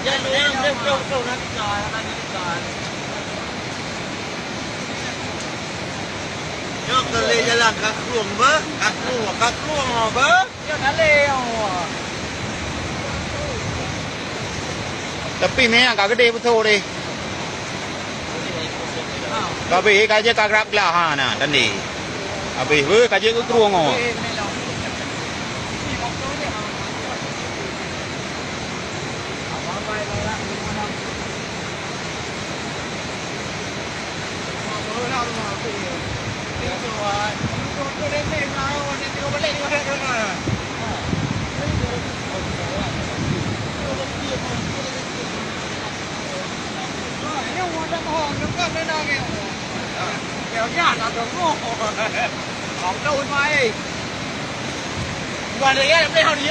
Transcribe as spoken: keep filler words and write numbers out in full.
Nyoe keu lé jalan ka krueng beuh, ka krueng, ka krueng beuh. Tapi mè ka geudeh peuso deh. Babeh ka jeuet ka grab glah ha na tadi. Habéh beuh ka jeuet keu krueng oh.